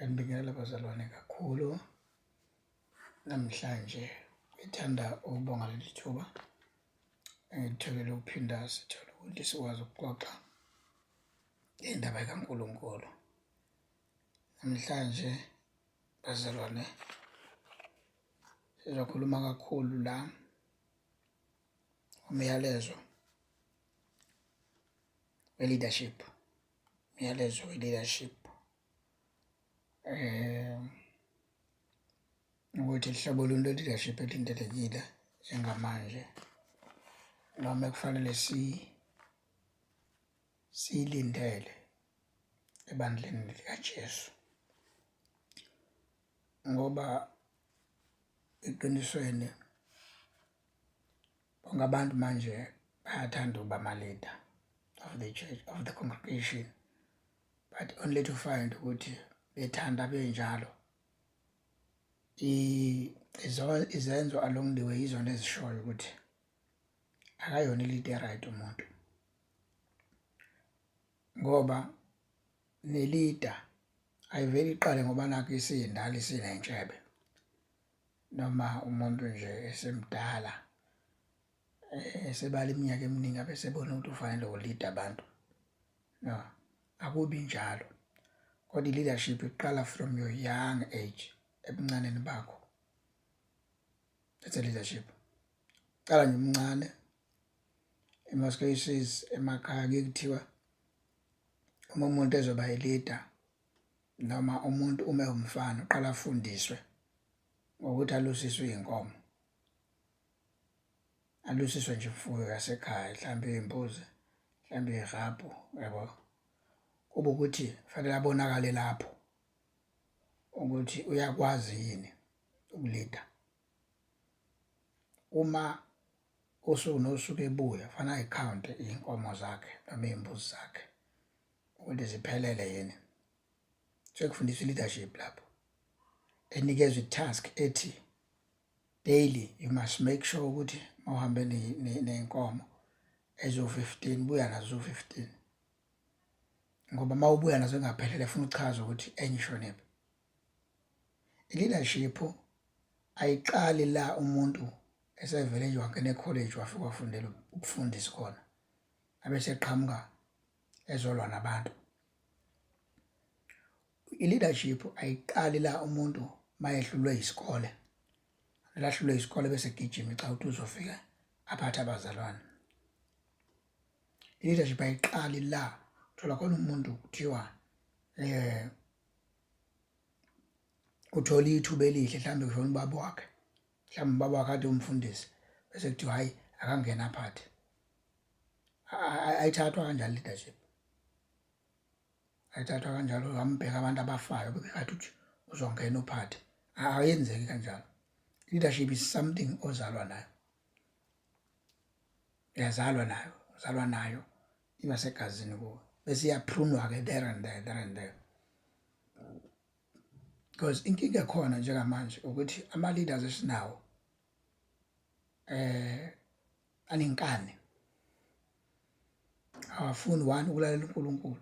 Ngiyanibingelela bazalwane kakhulu. Namhlanje ngithanda ukubonga leli thuba engilitholile ukuphinda sithole ukuthi sikwazi ukuxoxa ngendaba kaNkulunkulu. Namhlanje bazalwane sizokhuluma kakhulu la umyalezo we-leadership, umyalezo we-leadership ukuthi hlobo luni lwe-leadership elindelekile njengamanje noma ekufanele siyilindele ebandleni likaJesu. Ngoba eqinisweni bonke abantu manje bayathanda ukuba ama-leader of the church, of the congregation, but only to find ukuthi bethanda benjalo izenzo along the way izona ezishoyo ukuthi akayona i-leader right umuntu, ngoba ne-leader ayiveli iqale ngoba nakho isindala isinentshebe noma umuntu nje esemdala esebala iminyaka eminingi abesebona ukuthi ufanele ukulida abantu. No, akubi njalo, kodwa i-leadership iqala from your young age, ebuncaneni bakho. That's a leadership. Qala nje umncane. In most cases emakhaya kuye kuthiwa uma umuntu ezoba yi-leader noma umuntu uma ewumfana uqala afundiswe ngokuthi alusiswe iy'nkomo, alusiswe nje imfuyo yasekhaya, mhlawumbe iy'mbuzi, mhlawumbe iy'habhu, yabo. Kube ukuthi fanele abonakale lapho ukuthi uyakwazi yini ukulida. Uma usuku nosuku ebuya fanele ayikhawunte iy'nkomo zakhe noma iy'mbuzi zakhe ukuthi ziphelele yini. Sekufundiswa i-leadership lapho, enikezwa i-task ethi daily you must make sure ukuthi mawuhambe ney'nkomo eziwu-15 buya nazo ziwu-15, ngoba uma ubuya nazo ingaphelele funa uchaze ukuthi enye ishonephi. I-leadership ayiqali la umuntu esevele nje wangena ekholeji wafika wafundela ubufundisi khona, abese eqhamuka ezolwa nabantu. I-leadership ayiqali la umuntu mayehlulwe isikole, lahlulwe isikole bese gijima ica ukuthi uzofika aphathe abazalwane. I-leadership ayiqali la uthola khona umuntu kuthiwa uthola ithuba elihle, mhlawumbe kushona ubaba wakhe, mhlawumbe ubaba wakhe kade umfundisi, bese kuthiwa hhayi akangena aphathe. Ayithathwa kanjalo leadership, ayithathwa kanjalo. Uyambheka abantu abafayo bekade uthi uzongena uphathe, ayenzeki kanjalo. Leadership is something ozalwa nayo, uyazalwa nayo, uzalwa nayo, iba segazini kuwe, bese iyaprunwa-ke there and there, there and there. Because inkinga ekhona njengamanje ukuthi ama-leaders esinawo anenkani, awafuni one ukulalela uNkulunkulu,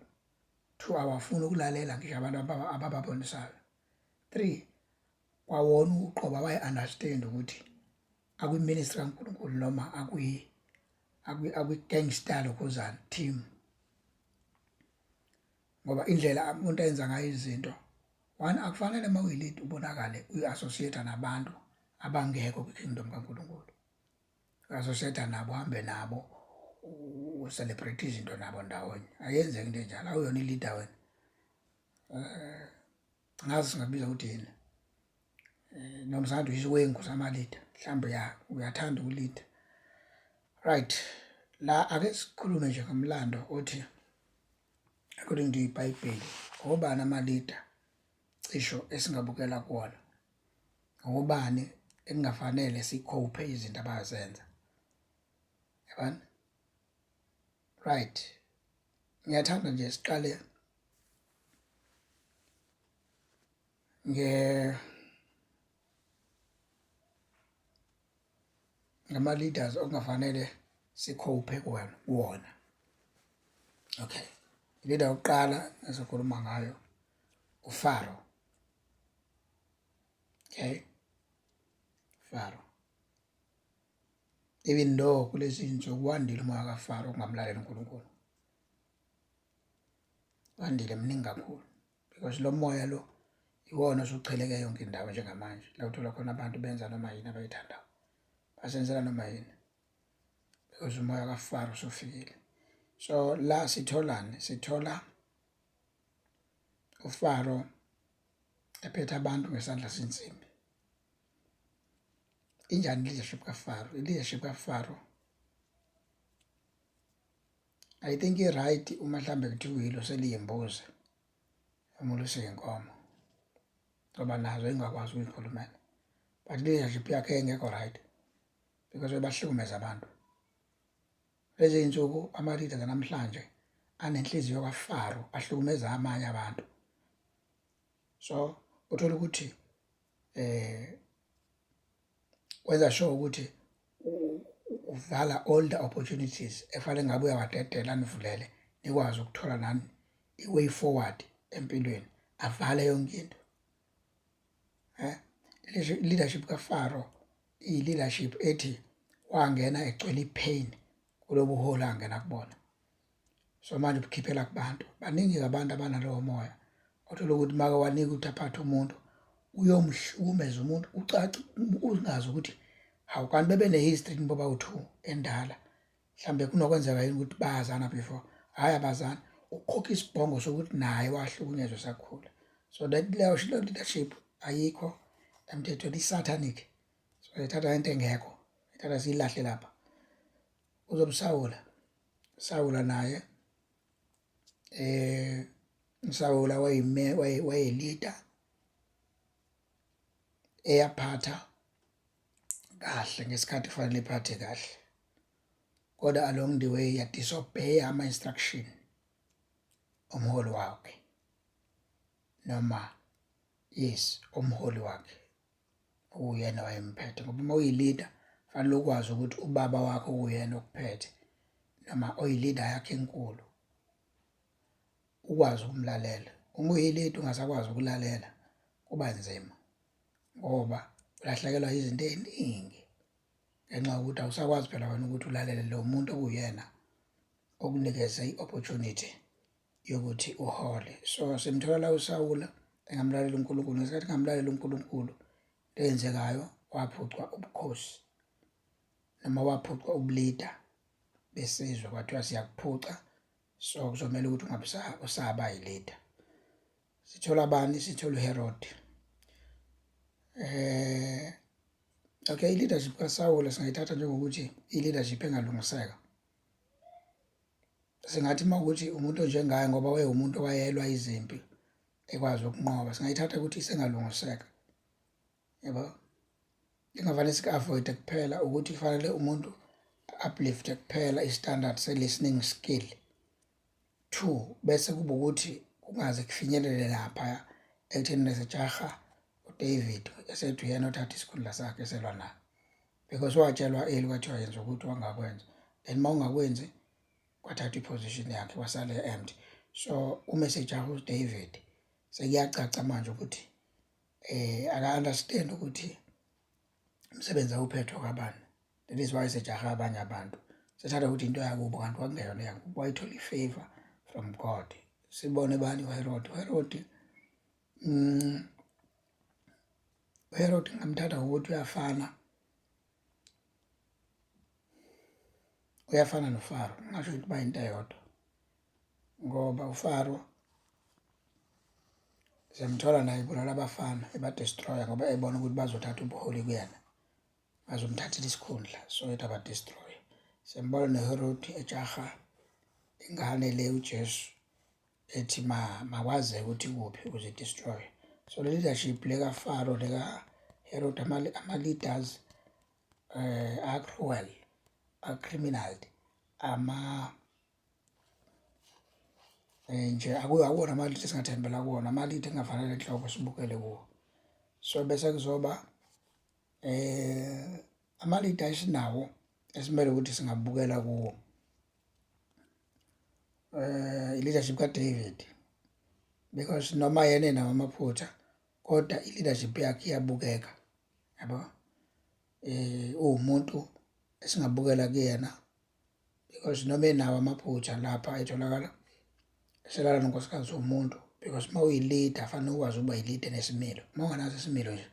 two awafuni ukulalela ngisho abantu abababonisayo, three kwawona uqobo awayi-understand ukuthi akwi-ministry kaNkulunkulu noma akwi-gangster lokhuzana team, ngoba indlela umuntu ayenza ngayo izinto, one akufanele uma uyi-lead ubonakale uyi-associate nabantu abangekho kwi-kingdom kaNkulunkulu, u-associate nabo, uhambe nabo, u-celebrate izinto nabo ndawonye. Ayenzeki into enjalo, awuyona i-leader wena. Ngazi singakubiza ukuthi yini, noma singathi uyisiwengu sama-leader mhlawumbe, ya uyathanda ukulida. Right, la ake sikhulume nje ngomlando othi according to iBhayibheli obani ama-leader cisho esingabukela kuwona, ngobani ekungafanele sikhophe izinto abazenza, yabona. Right, ngiyathanda nje siqale ngama-leaders okungafanele sikhophe kuwona kuwona. Okay, i-leader yokuqala esokhuluma ngayo uFaro. Okay, Faro, even though kulezi insuku wandile umoya kaFaro ukungamlaleli uNkulunkulu, wandile mningi kakhulu, because lo moya lo iwona osucheleke yonke indawo njengamanje, la uthola khona abantu benza noma yini abayithandayo, basenzela noma yini, because umoya kaFaro usufikile. So la sitholani? Sithola uFaro ephethe abantu ngesandla sensimbi. Injani leadership kaFaro? I-leadership kaFaro, I think i-right uma mhlambe kuthiwa yilo seliyimbuzi uma luseyinkomo, ngoba nazo ingakwazi ukuyikhulumela, but leadership yakhe engekho right because bebahlukumeza abantu. Lezi iy'nsuku ama-leaders namhlanje anenhliziyo kaFaro, ahlukumeza amanye abantu. So uthola ukuthi wenza sure ukuthi uvala all the opportunities efanele ngabe uyawadedela, anivulele nikwazi ukuthola nani i-way forward empilweni, avale yonke into. Leadership kaFaro iyi-leadership ethi wangena egcwele i-pain kulobuholi angena kubona. So manje ubukhiphela kubantu. Baningi abantu abanalowo moya, othola ukuthi make wanika ukuthi aphathe umuntu, uyomhlukumeza umuntu, ucace ungazi ukuthi hawu, kanti bebe ne-history boba u-two endala, mhlambe kunokwenzeka yini ukuthi bayazana before? Hhayi, abazani. Ukhokha isibhongo sokuthi naye wahlukunyezwa esakhula. So that leyo leadership ayikho emthethweni, i-satanic. So ithatha into engekho, ithatha siyilahle lapha. Uzobusawula Sawula naye, uSawula wayime waye-leader eyaphatha kahle ngesikhathi kufanele iphathe kahle, kodwa along the way ya-disobey ama-instruction omholi wakhe, noma yes, omholi wakhe okuyena wayemphethe, ngoba uma uyi-leader fanele ukwazi ukuthi ubaba wakho kuyena okuphethe noma oyi-leader yakhe enkulu, ukwazi ukumlalela. Uma uyi-leader ungasakwazi ukulalela, kuba nzima ngoba ulahlekelwa izinto ey'ningi ngenxa yokuthi awusakwazi phela wena ukuthi ulalele lo muntu okuyena okunikeze i-opportunity yokuthi uhole. So simthola la uSawula engamlaleli uNkulunkulu. Ngesikhathi engamlaleli uNkulunkulu, into eyenzekayo, waphucwa ubukhosi noma waphucwa ubu-leader besizwe, kwathiwa siyakuphuca, so kuzomela ukuthi ungabe usaba yi-leader. Sithola bani? Sithola uHerod. Okay, i-leadership kaSawula singayithatha njengokuthi i-leadership engalungiseka. Singathi uma ukuthi umuntu onjengaye, ngoba wayewumuntu owayelwa izimpi ekwazi ukunqoba, singayithatha ukuthi isengalungiseka, yabo. Ingavane sik-avoid kuphela ukuthi kufanele umuntu uplift kuphela i-standard se-listening skill. Two, bese kuba ukuthi kungaze kufinyelele lapha ekutheni nesejaha uDavid esethi uyena othatha isikhundla sakhe eselwa naye, because watshelwa early, kwathiwa yenza ukuthi, wangakwenza, then uma ungakwenzi kwathathwa i-position yakhe, wasale empty. So uma esejaha uDavid sekuyacaca manje ukuthi aka understand ukuthi umsebenzi awuphethwe kabani. That is why sejaha abanye abantu, sethatha ukuthi into yakubo, kanti kwakungeyona yakubo, wayithola i-favor from God. Sibone bani? uHerod. uHerod ngamthatha ngokuthi uyafana noFaro. Ngisho ukuthi bayinto eyodwa, ngoba uFaro siyamthola naye ibulala abafana, eba-destroya ngoba ebona ukuthi bazothatha ubuholi kuyena, bazomthathela isikhundla, so ethi aba-destroy. Siyambona noHerod ejaha ingane le uJesu, ethi ma makwazeke ukuthi kuphi ukuze destroy. So le leadership le kaFaro, le kaHerod, ama-leaders a-cruel, a-criminal, ama nje akuwona ama-leader esingathembela kuwona, ama-leader engafanele enhloko sibukele kuwo. So bese kuzoba ama-leader esinawo esimele ukuthi singabukela kuwo, i-leadership kaDavid, because noma yena enawo amaphutha, kodwa. Kodwa i-leadership yakhe iyabukeka, yabo. Uwumuntu esingabukela kuyena because noma enawo amaphutha lapha etholakala eselala nonkosikazi womuntu, because uma uyi-leader fanele ukwazi ukuba yi-leader nesimilo. Uma ungenaso isimilo nje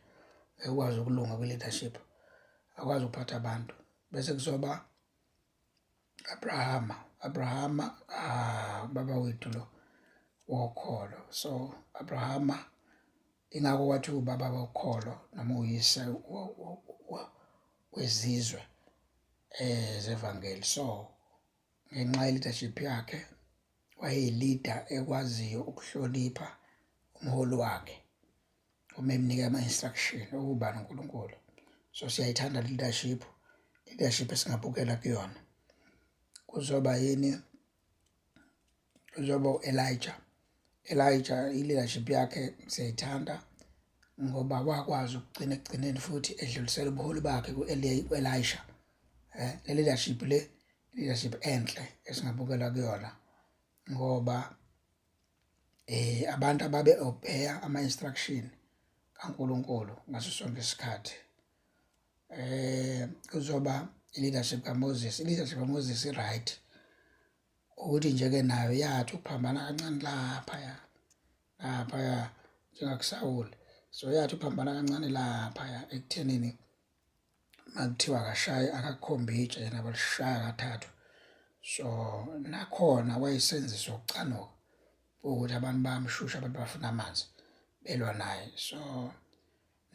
ngeke ukwazi ukulunga kwi-leadership, akwazi ukuphatha abantu. Bese kuzoba Abrahama, Abrahama, ah, baba wethu lo wokholo. So Abrahama ingakho kwathi ubaba wokholo noma uyise wezizwe zevangeli. So ngenxa ye-leadership yakhe, wayeyi-leader ekwaziyo ukuhlonipha umholi wakhe uma emnika ama-instruction okuba noNkulunkulu. So siyayithanda leadership, leadership esingabukela kuyona. Kuzoba yini? Kuzoba u-Elijah. Elijah, i-leadership yakhe siyayithanda ngoba wakwazi ukugcina ekugcineni futhi edlulisela ubuholi bakhe ku-Elisha. Le leadership le, leadership enhle esingabukela kuyona ngoba abantu ababe obey ama-instruction kaNkulunkulu ngaso sonke isikhathi. Kuzoba i-leadership kaMoses. I-leadership kaMoses i-right, ukuthi nje-ke nayo yathi ukuphambana kancane laphaya laphaya njengakuSawuli. So yathi ukuphambana kancane laphaya ekuthenini makuthiwa akashaye, akakukhombi itshe, yena balishaya kathathu. So nakhona wayesenzisa ukucanuka ukuthi abantu bayamshusha, abantu bafuna amanzi, belwa naye. So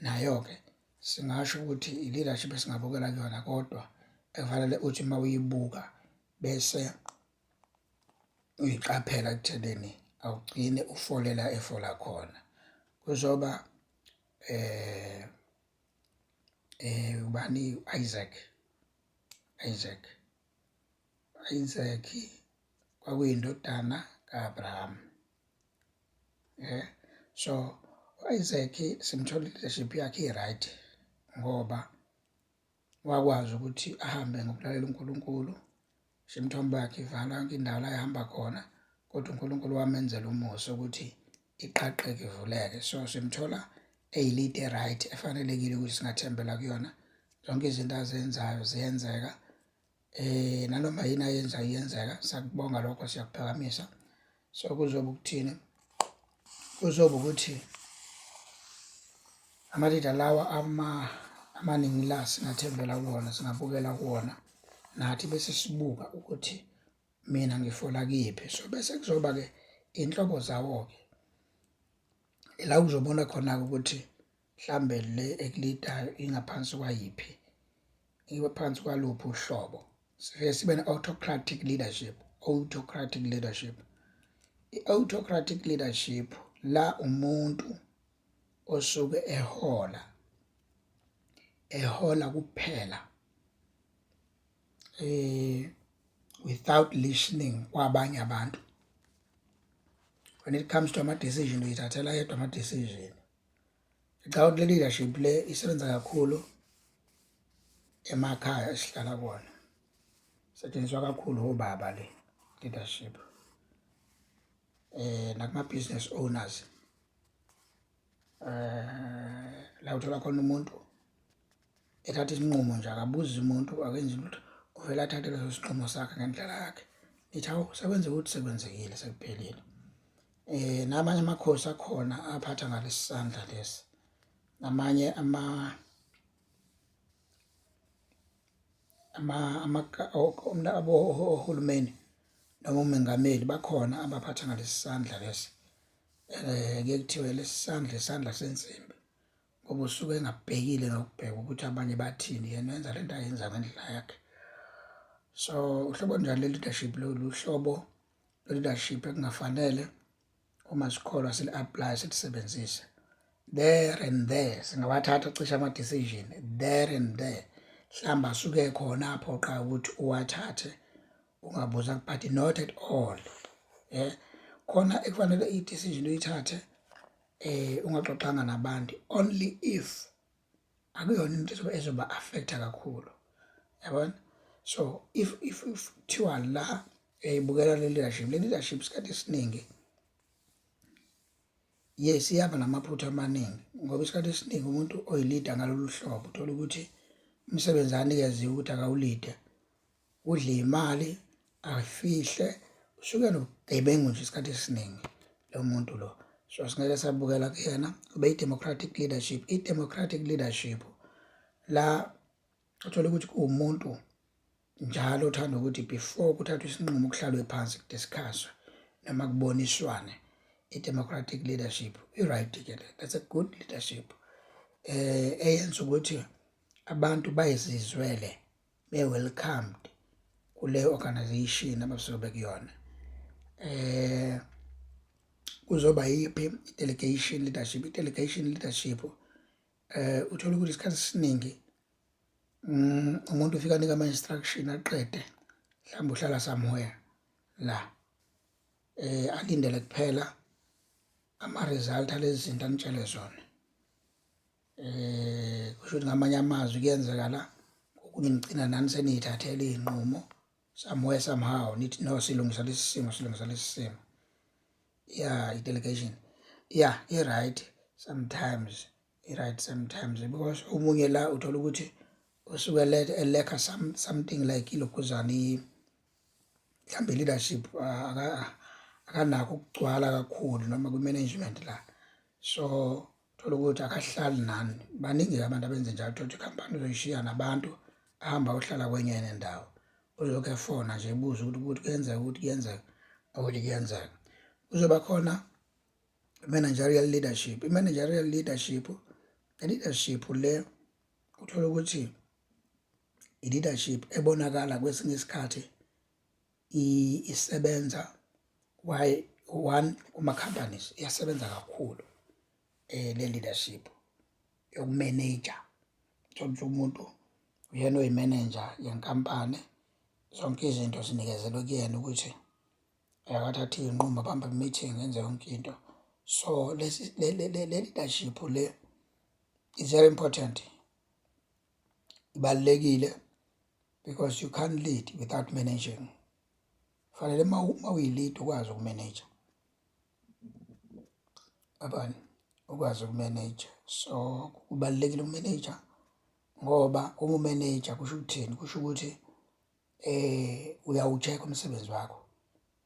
nayo-ke singasho ukuthi i-leadership esingabukela kuyona, kodwa ekufanele uthi uma uyibuka bese uyiqaphela ekuthenini awugcine ufolela efola khona. Kuzoba ubani, Isaac, Isaac, Isaac kwakuyindodana kaAbraham. So Isaac simthola leadership yakhe i-right ngoba wakwazi ukuthi ahambe ngokulalela uNkulunkulu. Imithombo yakhe ivala yonke indawo la ehamba khona, kodwa uNkulunkulu wamenzela umusa ukuthi iqaqeke ivuleke. So simthola eyi-leader right efanelekile ukuthi singathembela kuyona. Zonke izinto azenzayo ziyenzeka, nanoma yini ayenzayo iyenzeka. Siyakubonga lokho, siyakuphakamisa. So kuzoba ukuthini? Kuzoba ukuthi ama-leader lawa amaningi la singathembela kuwona, singabukela kuwona nathi bese sibuka ukuthi mina ngifola kuyiphi. So bese kuzoba-ke iy'nhlobo zawo-ke ila uzobona khona-ke ukuthi mhlambe le ekulidayo ingaphansi kwayiphi, ibe phansi kwaluphi uhlobo. Sifike sibe ne-autocratic leadership, autocratic leadership. I-autocratic leadership la umuntu osuke ehola, ehola kuphela without listening kwabanye abantu. When it comes to ama-decision, uyithathela yedwa ama-decision. Ngicabanga ukuthi le leadership le isebenza kakhulu emakhaya esihlala kuwona, setshenziswa kakhulu obaba le leadership, nakuma-business owners, la uthola khona umuntu ethatha isinqumo nje, akabuzi umuntu, akenzi lutho, uvele athathe leso sinqumo sakhe ngendlela yakhe. Nithi hawu, sekwenzeka ukuthi sekwenzekile, sekuphelile. Namanye amakhosi akhona aphatha ngalesi sandla lesi, namanye ama ohulumeni noma umengameli bakhona abaphatha ngalesi sandla lesi. Kuye kuthiwe lesi sandla isandla sensimbi ngoba usuke engabhekile nokubheka ukuthi abanye bathini, yena wenza lento ayenza ngendlela yakhe. So uhlobo njani le-leadership lolu? Uhlobo leadership ekungafanele uma sikholwa sili-apply, silisebenzise there and there. Singawathatha cishe ama-decision there and there, mhlawumbe asuke khona aphoqa ukuthi uwathathe ungabuza, but not at all. Khona ekufanele i-decision uyithathe ungaxoxanga nabantu, only if akuyona into ezoba affecta kakhulu, yabona. So if kuthiwa la uyayibukela le leadership, le leadership isikhathi esiningi Yes, iyaba namaphutha amaningi ngoba isikhathi esiningi umuntu oyi-leader ngalolu hlobo uthola ukuthi umsebenzi anikeziwe ukuthi akawu-leade, udle imali afihle, usuke nobugebengu nje isikhathi esiningi lo muntu lo. So singeke sabukela kuyena. Kube i-democratic leadership. I-democratic leadership la uthola ukuthi kuwumuntu njalo othanda ukuthi before kuthathwe isinqumo kuhlalwe phansi ku-discusswe noma kuboniswane. I-democratic leadership i-right ke le, that's a good leadership eyenza ukuthi abantu bayizizwele be-welcomed kule organization abasuke bekuyona. Kuzoba yiphi i-delegation leadership? I-delegation leadership, uthola ukuthi isikhathi esiningi umuntu ufika anika ama-instruction aqede, mhlawumbe uhlala somewhere la, alindele kuphela ama-result alezi zinto anitshele zona. Kusho ukuthi ngamanye amazwi kuyenzeka la kokunye nigcina nani seniyithathela iy'nqumo somewhere somehow, nithi no, silungisa lesi simo, silungisa lesi simo. Yeah, i-delegation, yeah, i-right sometimes, i-right sometimes, because omunye la uthola ukuthi usuke e-lacka something like ilokhuzana, mhlambe leadership, akanakho ukugcwala kakhulu noma kwi-management la. So thola ukuthi akahlali nani. Baningi abantu abenze njalo, thola ukuthi ikhampani uzoyishiya nabantu, ahamba ayohlala kwenye nendawo, uzokhu efona nje ebuza ukuthi kuyenzeka, ukuthi kuyenzeka, ukuthi kuyenzeka. Kuzoba khona managerial leadership. I-managerial leadership, i-leadership le uthola ukuthi i-leadership ebonakala kwesinye isikhathi isebenza why one kuma-companies, iyasebenza kakhulu le leadership yoku-manage. Uthola ukuthi umuntu uyena oyi-manager yenkampani, zonke izinto zinikezelwe kuyena ukuthi akathathe iy'nqumo, abambe ama-meeting, enze yonke into. So lesi le leadership le is very important, ibalulekile because you can't lead without managing. Fanele uma uyi-leader ukwazi uku-manage abanye, ukwazi uku-manage. So kubalulekile uku-manage ngoba uma u-manage kusho ukuthini? Kusho ukuthi uyawu-check-a umsebenzi wakho.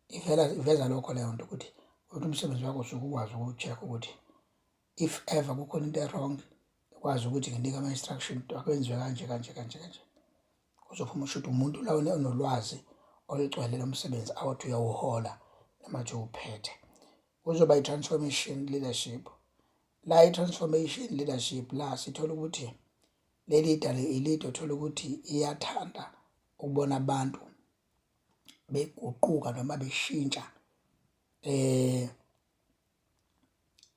Ivela iveza lokho leyo nto ukuthi umsebenzi wakho usuke ukwazi ukuwu-check-a ukuthi if ever kukhona into e-wrong, ukwazi ukuthi nginike ama-instruction, akwenziwe kanje kanje kanje kanje. Kuzophuma shuthi umuntu la onolwazi olugcwele lomsebenzi awuthi uyawuhola noma athi uwuphethe. Kuzoba i-transformation leadership. La i-transformation leadership la sithola ukuthi le leader le, i-leader uthola ukuthi iyathanda ukubona abantu beguquka noma beshintsha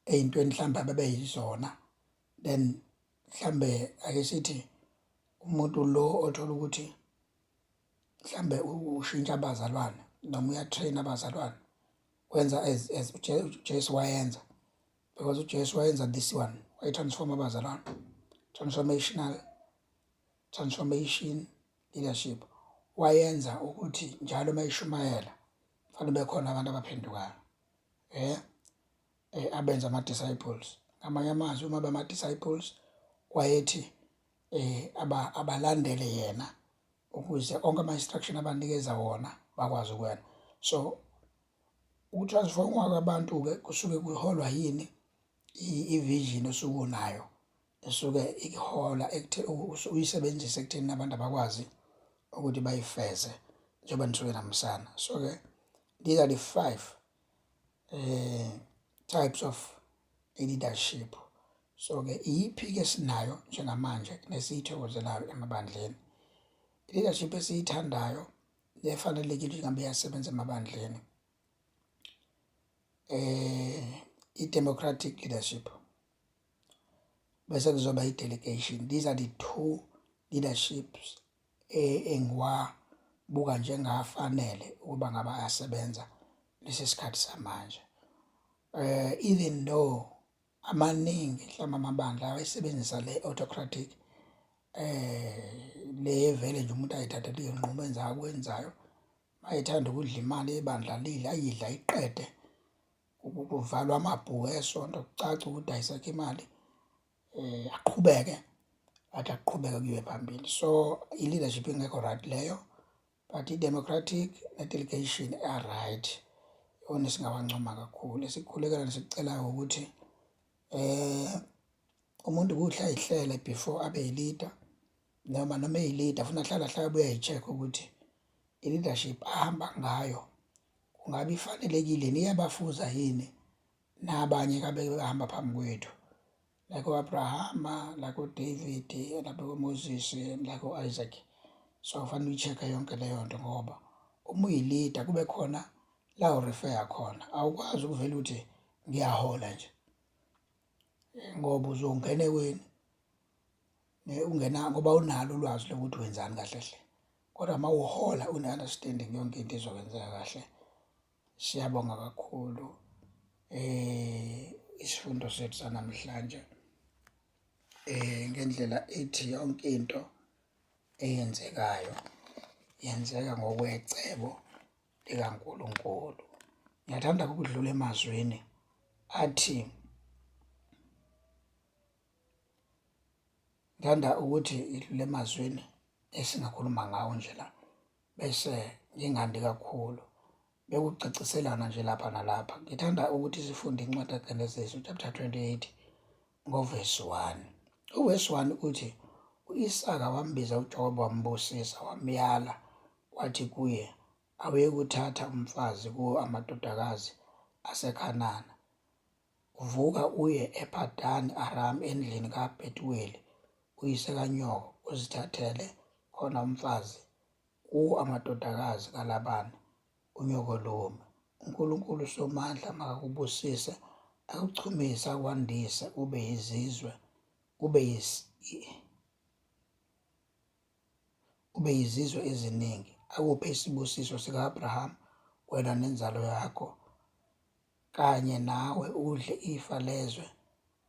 ey'ntweni mhlambe ababeyizona. Then mhlambe ake sithi umuntu lo othola ukuthi mhlambe ushintsha abazalwane noma uya-train abazalwane, wenza as uJesu wayenza, because uJesu wayenza this one, waye-transform abazalwane, transformation leadership. Wayenza ukuthi njalo uma eshumayela kufanele bekhona abantu abaphendukayo, abenza ama-disciples. Ngamanye amazwi, uma bama-disciples, wayethi abalandele yena ukuze onke ama-instruction abanikeza wona bakwazi ukwenza. So uku-transform-wa kwabantu-ke kusuke kuholwa yini? I-vision osuke unayo esuke ikuhola uyisebenzise ekutheni abantu abakwazi ukuthi bayifeze njengoba nisuke nihambisana. So-ke these are the five types of leadership. So-ke iyiphi-ke esinayo njengamanje nesiyithokozelayo emabandleni? I-leadership esiyithandayo nefanelekile ukuthi ngabe iyasebenza emabandleni, i-democratic leadership, bese kuzoba i-delegation. These are the two leaderships engiwabuka njengafanele ukuba ngabe ayasebenza lesi sikhathi samanje, even though amaningi mhlawumbe amabandla ayisebenzisa le autocratic, le vele nje umuntu ayithathele iy'nqumo, enza akwenzayo, mayethanda ukudla imali yebandla lidle, ayidle ayiqede. Kuvalwa amabhuku esonto kucace ukuthi ayisekho imali aqhubeke athi akuqhubeke kuyiwe phambili. So i-leadership ingekho right leyo, but i-democratic ne-delegation a-right iwona esingawancoma kakhulu. Esikukhulekela nesikucelayo ukuthi umuntu kuhle ayihlele before abe yi-leader noma eyi-leader funa ahlale ahlale abuye ayi-check-e ukuthi i-leadership ahamba ngayo kungabe ifanelekile yini, iyabafuza yini nabanye kabeke bahamba phambi kwethu like o-Abrahama, like o-David, like o-Moses, like o-Isaac. So kufanele uyi-check-e yonke leyo nto ngoba uma uyi-leader kube khona la u-refer-a khona, awukwazi ukuvele uthi ngiyahola nje ngoba uzongena eweni ungena ngoba awunalo ulwazi lokuthi wenzani kahle hle. Kodwa uma uhola une-understanding yonke into izokwenzeka kahle. Siyabonga kakhulu isifundo sethu sanamhlanje ngendlela ethi yonke into eyenzekayo yenzeka ngokwecebo likaNkulunkulu. Ngiyathanda ukudlula emazwini athi ngithanda ukuthi idlule emazwini esingakhuluma ngawo nje la bese ngingandi kakhulu bekucaciselana nje lapha nalapha. Ngithanda ukuthi sifunde incwadi kaGenesis chapter 28 ngovesi 1. Uvesi 1 uthi u-Isaka wambiza uJakobe wambusisa wamyala wathi kuye awuyekuthatha umfazi kuwo amadodakazi aseKhanana. Vuka uye ePadani Aramu endlini kaBhetuweli uyise kanyoko uzithathele khona umfazi kuwo amadodakazi kaLabani unyokolume. UNkulunkulu uSomandla makakubusise akuchumise akwandise ube yizizwe ube yizizwe eziningi akuphe isibusiso sika-Abrahamu wena nenzalo yakho kanye nawe udle ifa lezwe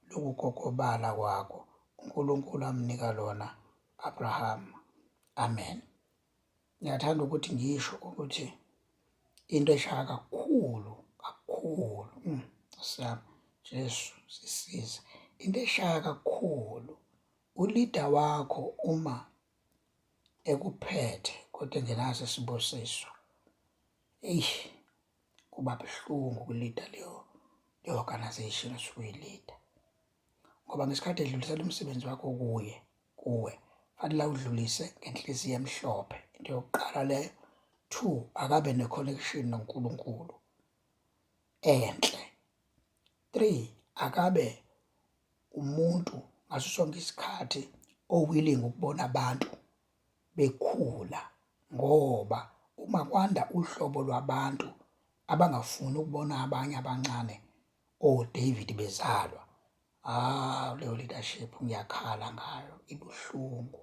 lokugogobala kwakho uNkulunkulu amnika lona Abrahama. Amen. Ngiyathanda ukuthi ngisho ukuthi into eshaya kakhulu kakhulu siyami Jesu sisize into eshaya kakhulu ulida wakho uma ekuphethe kodwa engenaso isibusiso eyi kuba buhlungu ukulida leyo leyo organization osuke uyilida ngoba ngesikhathi edlulisela umsebenzi wakho kuye kuwe fanele awudlulise ngenhliziyo emhlophe into yokuqala leyo. Two, akabe ne-connection noNkulunkulu enhle. Three, akabe umuntu ngaso sonke isikhathi o-willing ukubona abantu bekhula ngoba uma kwanda uhlobo lwabantu abangafuni ukubona abanye abancane oDavid bezalwa, ah leyo leadership ngiyakhala ngayo ibuhlungu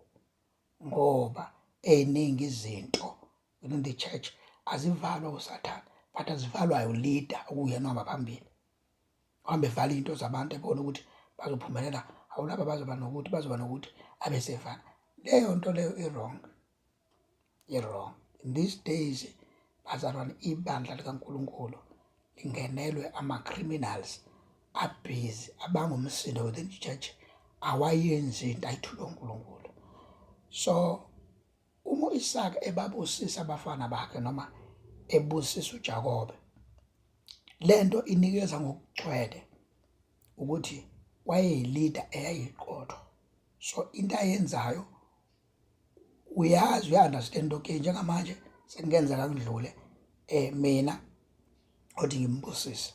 ngoba eziningi izinto within the church azivalwa uSathane but azivalwayo leader okuyena ohamba phambili uhambe evala izinto zabantu ebona ukuthi bazophumelela awulaba bazoba nokuthi bazoba nokuthi abesevala leyo nto leyo i-wrong i-wrong in these days bazalwane ibandla likaNkulunkulu lingenelwe ama-criminals abhizi abanga umsindo within the church awayenzi into ayithulwe uNkulunkulu. So uma uIsaka ebabusisa abafana bakhe noma ebusisa uJakobe lento inikeza ngokugcwele ukuthi wayeyilida eyayiqotho. So into ayenzayo uyazi uya-understand okay njengamanje sekungenzeka ngidlule mina othi ngimbusise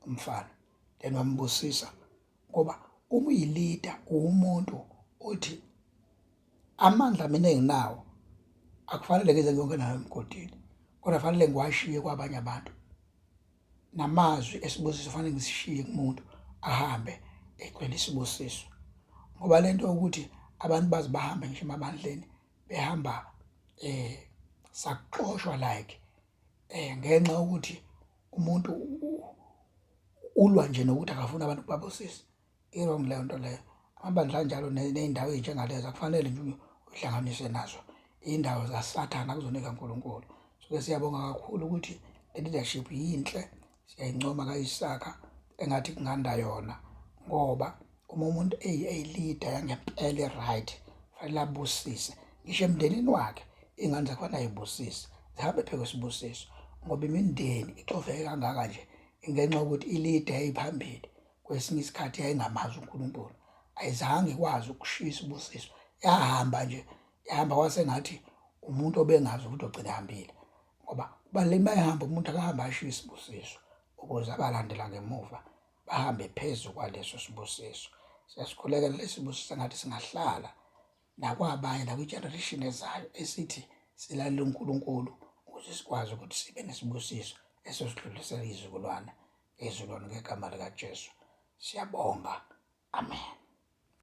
umfana then wambusisa ngoba uma uyilida uwumuntu othi amandla mina enginawo akufanele ngize ngiyongena nayo emgodini kodwa fanele ngiwashiye kwabanye abantu namazwi esibusiso fanele ngisishiye kumuntu ahambe egcwele isibusiso ngoba lento yokuthi abantu baze bahambe ngisho emabandleni behamba sakuxoshwa like ngenxa yokuthi umuntu ulwa nje nokuthi akafuni abantu babusise i-wrong leyo nto leyo. Amabandla anjalo ney'ndawo ey'njengalezo akufanele nje uyihlanganise nazo iy'ndawo zasathane akuzona ey'kaNkulunkulu. So-ke siyabonga kakhulu ukuthi le leadership yinhle. Siyayincoma kaIsaka engathi kunganda yona ngoba uma umuntu eyi-leader yangempela e-right fanele abusise ngisho emndenini wakhe iy'ngane zakhe fanele ayibusise zihambe phezu kwesibusiso ngoba imindeni ixoveke kangaka nje ingenxa yokuthi i-leader yayiphambili kwesinye isikhathi yayingamazi uNkulunkulu ayizange ikwazi ukushiya isibusiso yahamba nje yahamba kwasengathi umuntu obengazi ukuthi ogcina ehambile ngoba kubalulekile uma ehamba umuntu akahambe ashiye isibusiso ukuze abalandela ngemuva bahambe phezu kwaleso sibusiso. Siyasikhulekela lesi sibusiso sengathi singahlala nakwabanye nakwi-generation ezayo esithi silalele uNkulunkulu ukuze sikwazi ukuthi sibe nesibusiso esosidlulisela izizukulwane ngezizukulwane ngegama likaJesu. Siyabonga. Amen.